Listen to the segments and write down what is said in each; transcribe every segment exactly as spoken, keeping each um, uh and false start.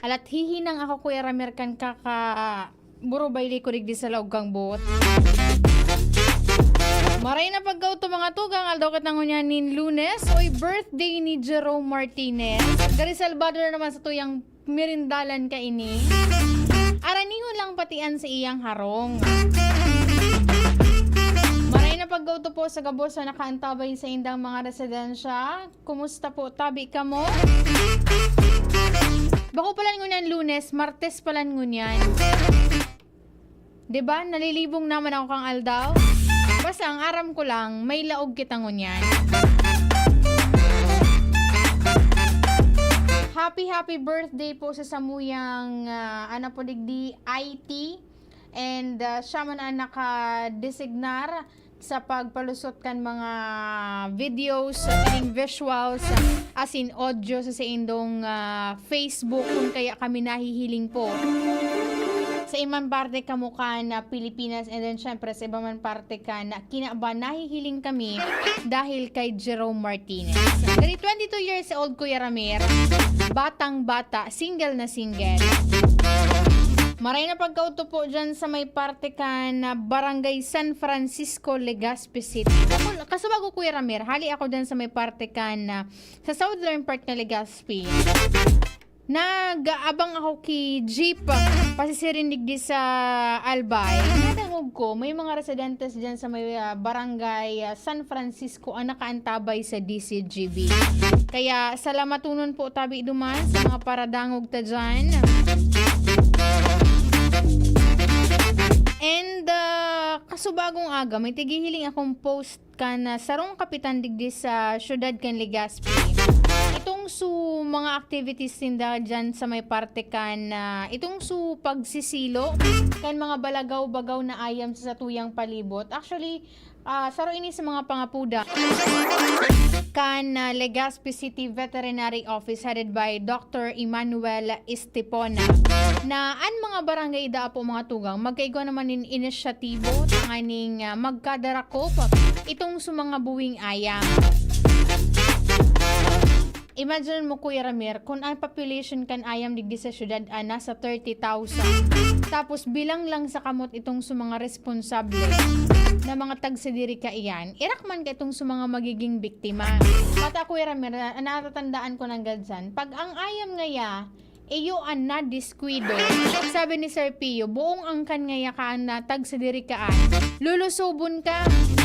Alat hihinang ako, Kuya Ramer, kan kaka-, burubay liko digdi sa laog kang buot. Maray na pagkaudto, mga tugang, aldaw kita ngunyan nin Lunes, oy birthday ni Jerome Martinez. Gary Salvador naman sa tuyang merindalan kaini. Aranihon lang pati an sa iyang harong. Maray na pagkaudto po sa gabos na nakaantabay sa indang mga residensya. Kumusta po, tabi kamo? Bako palan ngunyan Lunes, Martes palan ngunyan. Di ba? Nalilibong naman ako kang aldaw. Basta ang aram ko lang, may laog kita ngunyan. Happy, happy birthday po sa samuyang, ah, ano po digdi, I T. And, ah, siya man ang nakadesignar sa pagpalusot kan mga videos, sa ining visuals, as in audio sa saindong, ah, Facebook, kung kaya kami nahihiling po. Sa iman parte kamo kan Pilipinas, and then syempre sa iba man parte kan kinaban, nahihiling kami dahil kay Jerome Martinez. Dali, twenty-two years old, Kuya Ramer. Batang-bata, single na single. Maray na pagkaudto po dyan sa may parte kan Barangay San Francisco, Legazpi City. Ako, kasubago, Kuya Ramer, hali ako dyan sa may parte kan, ah, sa southern part ng Legazpi. Nag-aabang ako ki jeep, pasisiring digdi sa Albay. Nadangog ko, may mga residentes dyan sa may, ah, barangay, ah, San Francisco ang nakaantabay sa D C G B. Kaya salamatonon po tabi duman sa mga paradangog ta dyan. And, ah, kasubagong aga, may tigihiling akong post kan, ah, sarong kapitan digdi sa siyudad kan Legazpi. Itong su mga activities ninda dyan sa may parte kan, ah, itong su pagsisilo kan mga balagaw-bagaw na ayam sa satuyang palibot. Actually, ah, saro ini sa mga pangapuda kan, ah, Legazpi City Veterinary Office headed by Doctor Emmanuel Estipona, na an mga barangay daa po, mga tugang, magkaigwa naman nin inisyatibo tanganing, ah, magkadarakop itong sa mga buwing ayam. Imagine mo, Kuya Ramer, kung ang population kan ayam digdi sa syudad, ah, nasa thirty thousand. Tapos bilang lang sa kamot itong sa mga responsable na mga tagsadiri kaiyan, irak man ka itong sa mga magiging biktima. Bata, Kuya Ramer, na-, natatandaan ko ng gansan, pag ang ayam ngaya, iyo an nadiskuido. Sabi ni Sir Pio, buong angkan ngaya ka an natag sa diri kaan, lulusobon ka.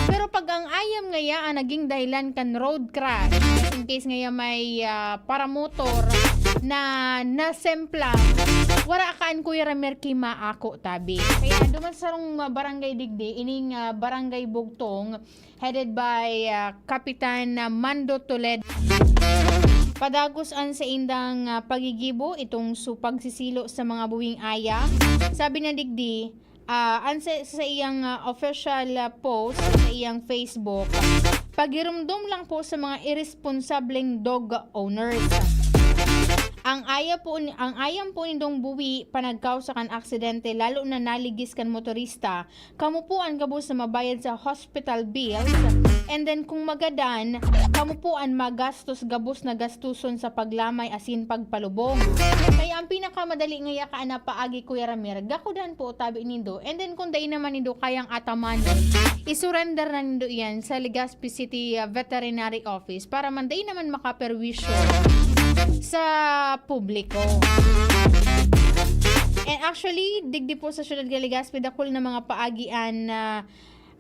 Pero pag ang ayam ngaya an naging dahilan kan road crash, just in case ngaya may, ah, paramotor na nasemplang, wara ka an Kuya Ramer ki maako tabi. Kaya duman sa sarong, ah, barangay digdi, ining, ah, Barangay Bugtong, headed by, ah, Kapitan, ah, Mando Toledo. Padagos an saindang, ah, pagigibo itong su pagsisilo sa mga buwing ayam. Sabi na digdi, ah, an sa, sa iyang, ah, official, ah, post sa iyang Facebook, "Pagirumdom lang po sa mga iresponsableng dog owners. Ang aya po ni-, ang ayam po nindong buwi panagkausa kan aksidente, lalo na naligis kan motorista, kamo po an gabos na mabayad sa hospital bills, and then kung magadan, kamo po an magastos gabos na gastuson sa paglamay asin pagpalubong." Kaya ang pinakamadali ngaya kaan na paagi, Kuya Ramer, gakudan po tabi nindo, and then kung dai naman nindo kayang atamanon, isurrender na nindo iyan sa Legazpi City, ah, Veterinary Office para man dai naman makaperwisyo sa publiko. And actually, digdi po sa siyudad kan Legazpi, dakul na mga paagian na,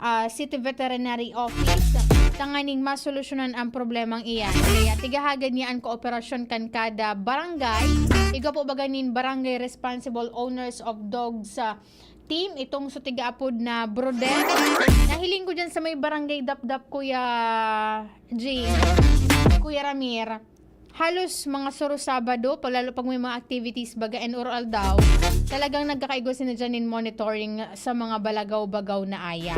ah, City Veterinary Office tanganing masolusyonan ang problemang iyan. Kaya tigahagad niya an kooperasyon kan kada barangay. Igwa po baga nin Barangay Responsible Owners of Dogs, ah, Team, itong su tigaapod na Brodet. Nahiling ko dyan sa may Barangay Dapdap, Kuya G, Kuya Ramir. Halos mga suro Sabado, pag, lalo pag may mga activities baga and or aldaw, talagang nagkakaigwa sila dyan in monitoring sa mga balagaw-bagaw na ayam.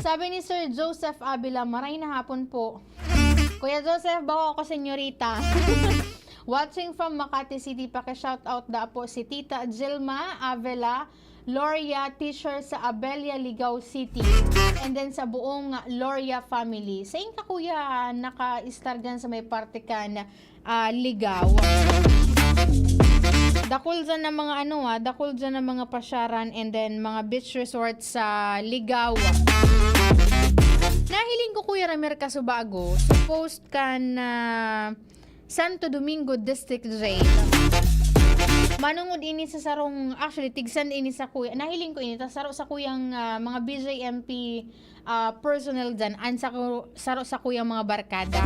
Sabi ni Sir Joseph Avila, "Maray na hapon po." Kuya Joseph, bako ako senyorita. Watching from Makati City, paki-shoutout da po si Tita Jilma Avila, Loria, teacher sa Abella, Ligao City. And then sa buong Loria family. Sain ka, kuya, naka-istar dyan sa may parte kan, ah, Ligao? Dakul dyan na mga ano, ah, dakul dyan na mga pasyaran and then mga beach resort sa Ligao. Nahiling ko, Kuya Ramer, kasubago, supposed kan, ah, Santo Domingo District Jail. Manungod ini sa sarong, actually, tigsan ini sa kuya. Nahiling ko ini, ta saro sa kuyang, ah, mga B J M P, ah, personnel dyan, an sa ku-, saro sa kuyang mga barkada.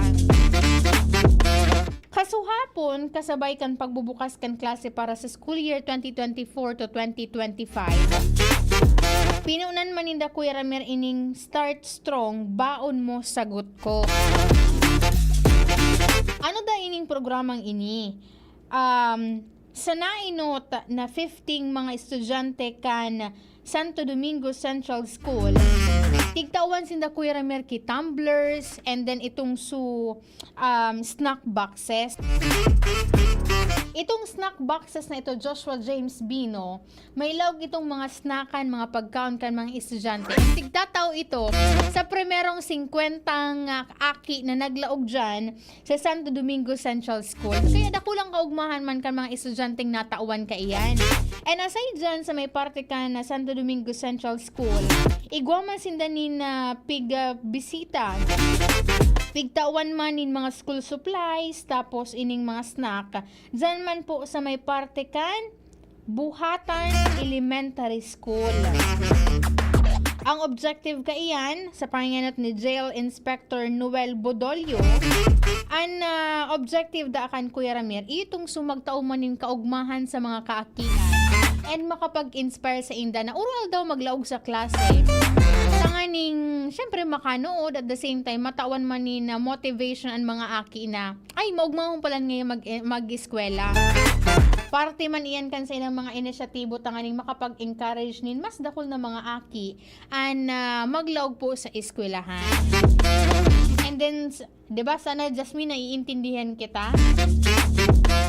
Kasuhapon, kasabay kan pagbubukas kan klase para sa school year twenty twenty-four to twenty twenty-five, pinunan man ninda, Kuya Ramer, ining Start Strong, Baon Mo, Sagot Ko. Ano da ining programang ini? Um, sa nainot na fifty mga estudyante kan Santo Domingo Central School, tigtawan sinda, Kuya Ramer, ki tumblers and then itong su, um, snack boxes. Itong snack boxes na ito, Joshua James Bino, may laog itong mga snackan, mga pagkaon kan mga estudyante. Tigtatao ito sa primerong singkwentang, ah, aki na naglaog dyan sa Santo Domingo Central School. Kaya dakulang kaugmahan man kan mga estudyanteng natawan kaiyan. And aside dyan, sa may parte kan Santo Domingo Central School, igwa man sinda nin, ah, pig, ah, bisita. Pigtawan man nin mga school supplies, tapos ining mga snack. Dyan man po sa may parte kan Buhatan Elementary School. Ang objective kaiyan, sa panganganot ni Jail Inspector Noel Bodolio, an, ah, objective da kan, Kuya Ramer, itong sumagtao man nin kaugmahan sa mga kaakian and makapag-inspire sa inda na ural daw maglaog sa klase. Tanganing, syempre, makanood, at the same time, matawan man nin, ah, motivation an mga aki na, "Ay, maugmahon pala ngayon mag-, eh, mag-eskwela." Parte man iyan kan sa ilang mga inisyatibo tanganing makapag-encourage nin mas dakul na mga aki an, ah, maglaog po sa eskwelahan. And then, s-, di ba, sana, Jasmine, naiintindihan kita?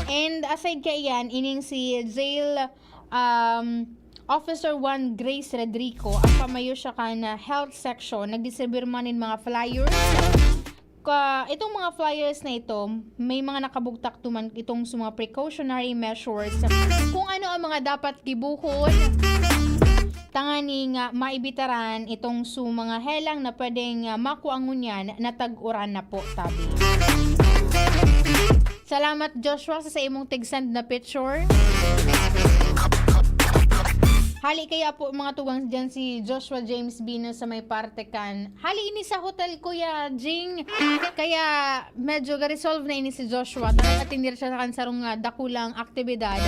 And aside kaiyan, ining si Jail, um, Officer one Grace Redrico, ang pamayo siya kan, ah, health section, nagdistribute man nin mga flyers. Ka, itong mga flyers na ito, may mga nakabugtak duman itong sa mga precautionary measures. Kung ano ang mga dapat gibuhon, tanganing, ah, maibitaran itong sa mga helang na pwedeng, ah, makua ngunyan na tag-uran na po, tabi. Salamat, Joshua, sa, sa imong tigsend na picture. Hali kaya po, mga tugang, dyan si Joshua James Bino sa may parte kan. Hali ini sa hotel, Kuya Jing. Kaya medyo ga-resolve na ini si Joshua. Talaga tinir siya sa kansarong, ah, dakulang aktibidad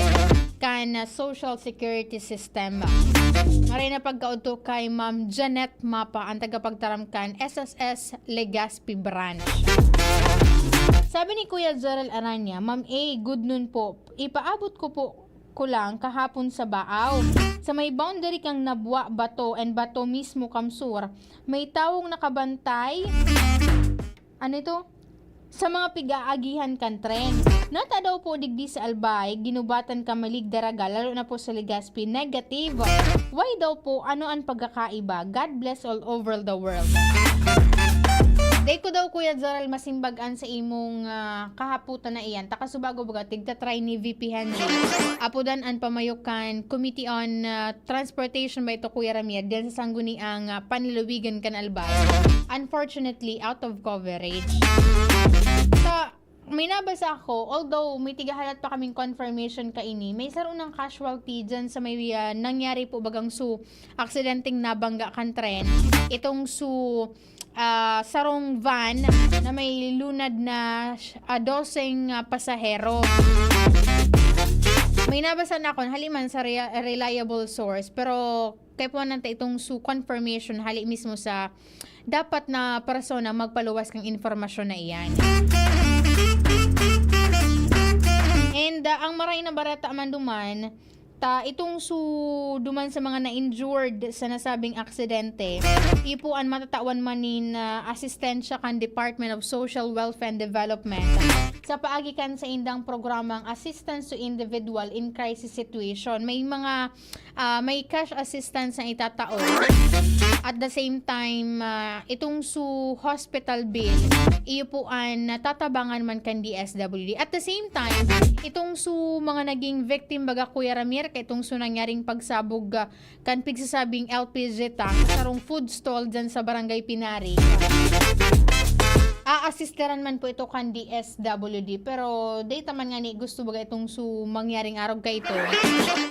kan, ah, social security system. Maray na pagkaudto kay Ma'am Janet Mapa, ang tagapagtaram kan S S S Legazpi Branch. Sabi ni Kuya Joel Aranya, "Ma'am A, good noon po. Ipaabot ko po ko lang kahapon sa Baaw. Sa may boundary kang Nabua, Bato and Bato mismo, Kamsur, may tawong nakabantay." Ano ito? Sa mga pig-aagihan kan tren. Nata daw po digdi sa Albay, ginubatan ka Malig, Daraga, lalo na po sa Legazpi, negative. Why daw po? Ano an pagkakaiba? God bless all over the world. Dai ko daw, Kuya Joel, masimbag-an sa imong, ah, kahaputan na iyan. Takasubago baga, tigta-try ni V P Henry. Apodan an pamayo kan Committee on, ah, Transportation ba ito, Kuya Ramir? Diyan sa sangguniang, ah, panlalawigan kan Albay. Unfortunately, out of coverage. Sa may nabasa ako, although may tigahalat pa kaming confirmation kaini, may saro nang casualty dyan sa may, ah, nangyari po bagang su aksidenteng nabangga kan tren. Itong su, ah, sarong van na may lunad na, ah, doseng, ah, pasahero. May nabasa na akon, hali man sa rea-, reliable source, pero kaipuhan ta itong su confirmation hali mismo sa dapat na persona magpaluwas kang impormasyon na iyan. And, ah, ang maray na bareta man duman, ta itong su duman sa mga na-injured sa nasabing aksidente, ipuan matatawan man nin, ah, asistensya kan Department of Social Welfare and Development. sa paagi kan saindang programang Assistance to Individual in Crisis Situation. May mga, ah, may cash assistance na itatao. At the same time, ah, itong su hospital bill, iyo po an natatabangan man kan D S W D. At the same time, itong su mga naging victim, baga, Kuya Ramir, kay itong su nangyaring pagsabog, ah, kan pigsasabing L P G tank sa sarong food stall dyan sa Barangay Pinari. Aasisteran man po ito kan D S W D, pero data man nga ni gusto baga itong su mangyaring arog kaito.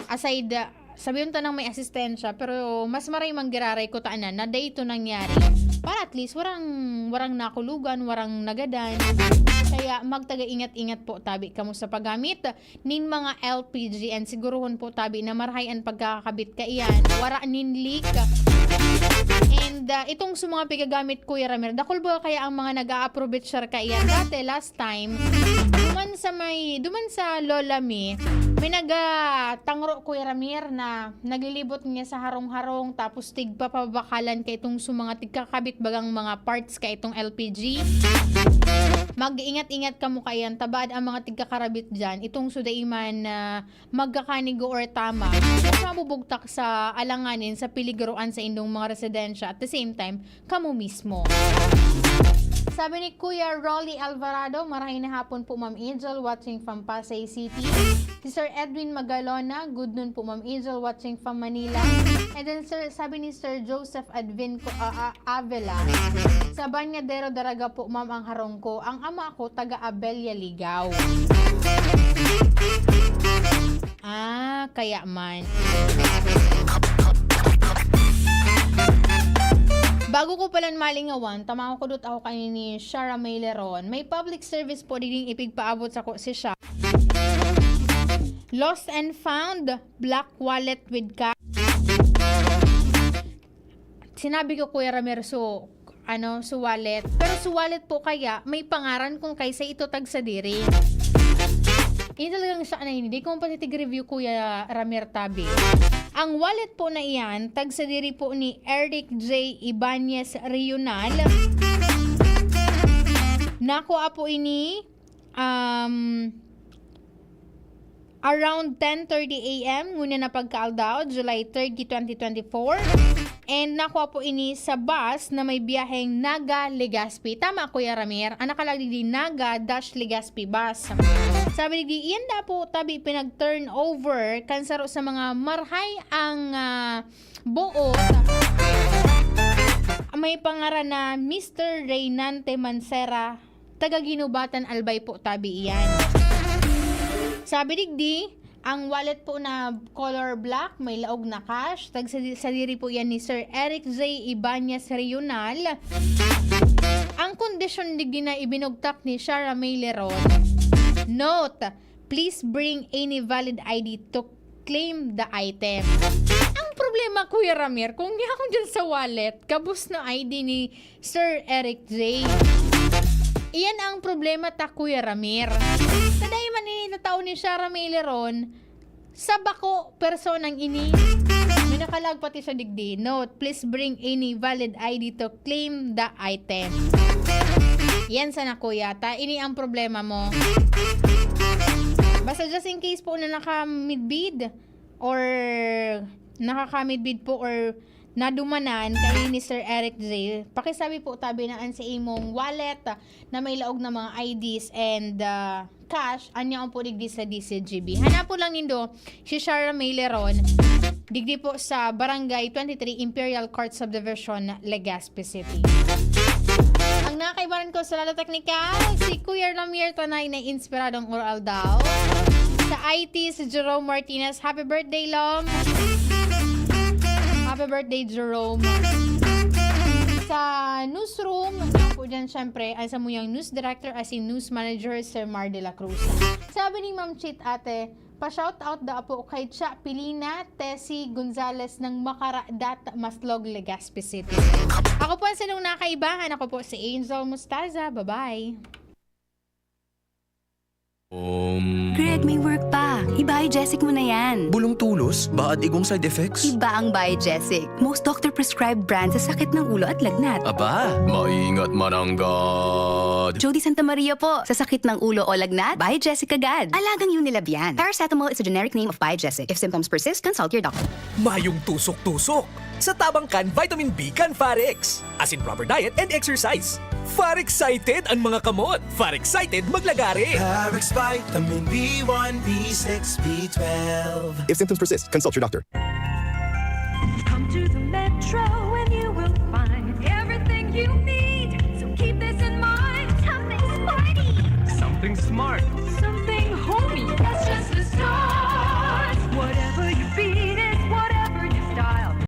Aside, ah, sabiyon ta nang may asistensya, pero mas maray manggiraray ko ta na, na dai ito nangyari. Para at least, warang, warang nakulugan, warang nagadan. Kaya magtaga ingat-ingat po tabi kamo sa paggamit nin mga L P G, and siguruhon po tabi na marahay an pagkakakabit kaiyan, wara nin leak. And, ah, itong sa mga pigagamit, Kuya Ramir, dakul ba kaya ang mga nag-a-approbate siya kaiyan? Dati, last time, duman sa may, duman sa Lola Mi, may nagatangro, Kuya Ramir, na naglilibot niya sa harong-harong, tapos tigpapabakalan kay itong sa mga tigkakabit bagang mga parts kay itong L P G. Mag-ingat-ingat kamo kaiyan, tabaad ang mga tigkakarabit dyan, itong su dai man, ah, magkakanigo or tama, mas mabubugtak sa alanganin sa peligroan sa indong mga residensya, at the same time, kamo mismo. Sabi ni Kuya Rolly Alvarado, "Marahay na hapon po, Ma'am Angel, watching from Pasay City." Si Sir Edwin Magalona, "Good noon po, Ma'am Angel, watching from Manila." And then, sir, sabi ni Sir Joseph Advin ko, ah, ah, Avila, "Sa Banyadero Daraga po, ma'am, ang harong ko. Ang ama ko, taga Abella, Ligao." Ah, kaya man. Bago ko palan malingawan, tama ko kudot ako kaini ni Shara May Leron. May public service po diging ipigpaabot sako si Shara. Lost and found, black wallet with cash. Sinabi ko, Kuya Ramir, so, ano, so wallet. Pero so wallet po kaya, may pangaran kung kaysa ito tagsadiri. Yun talagang siya na hindi. Kung patitig review, Kuya Ramir Tabi. Ang wallet po na iyan, tagsadiri po ni Eric J Ibanez Rional. Nakuha po ini, um, around ten thirty A M, ngunyan na pagkaaldaw, July thirty, twenty twenty-four. And nakuha po ini sa bus na may biyaheng Naga-Legazpi. Tama, Kuya Ramir? Ang nakalagay di Naga dash Legazpi bus. Sabi di, iyan da po tabi pinag-turn over kan saro sa mga marhay ang, ah, buot. May pangaran na Mister Reynante Mancera, taga Guinobatan, Albay po tabi iyan. Sabi digdi, ang wallet po na color black, may laog na cash. Tagsa-, sadiri po yan ni Sir Eric J Ibanez Rional. Ang kondisyon digdi na ibinugtak ni Shara May Leron. Note, please bring any valid I D to claim the item. Ang problema, Kuya Ramir, kung di ako dyan sa wallet, gabos na I D ni Sir Eric J. Iyan ang problema ta, Kuya Ramir. Sa dai man ini natao ni Shara May Leron, sa bako personang ini, may nakalag pati siya digdi. Note, please bring any valid I D to claim the item. Yan sana, Kuya. Ta, ini ang problema mo. Basta just in case po na naka-midbid or nakaka-midbid po or nadumanan kay ni Sir Eric J, pakisabi po tabi na an sa imong wallet na may laog na mga I Ds and, ah, cash, an yaon po digdi sa D C G B. Hanapon lang nindo si Shara May Leron, digdi po sa Barangay twenty-three, Imperial Court Subdivision, Legazpi City. Ang nakaibaran ko sa Lalo Teknikal, si Kuya Ramir Tanay na inspiradong oral daw. Sa I T, si Jerome Martinez, happy birthday, Lom! Happy birthday, Jerome! Sa newsroom, po dyan, syempre, ang samuyang news director as in news manager, Sir Mar de la Cruz. Sabi ni Ma'am Chit, ate, pa-shoutout da po kay Cha Pilina, Tessie Gonzalez ng Makaradat, Maslog, Legazpi City. Ako po ang sinong nakaibahan. Ako po si Angel Mustaza. Bye-bye! Um, Greg, may work pa. I-Biogesic mo na yan. Bulong tulos, baad igong side effects? Iba ang Biogesic. Most doctor-prescribed brand sa sakit ng ulo at lagnat. Aba, maingat mananggad. Jody Santa Maria po. Sa sakit ng ulo o lagnat, Biogesic agad. Alagang Unilab yan. Paracetamol is a generic name of Biogesic. If symptoms persist, consult your doctor. Mayong tusok-tusok. Sa tabang kan vitamin B kan Farex. As in proper diet and exercise. Far excited an mga kamot. Far excited maglagare. Parex Vitamin B one, B six, B twelve. If symptoms persist, consult your doctor.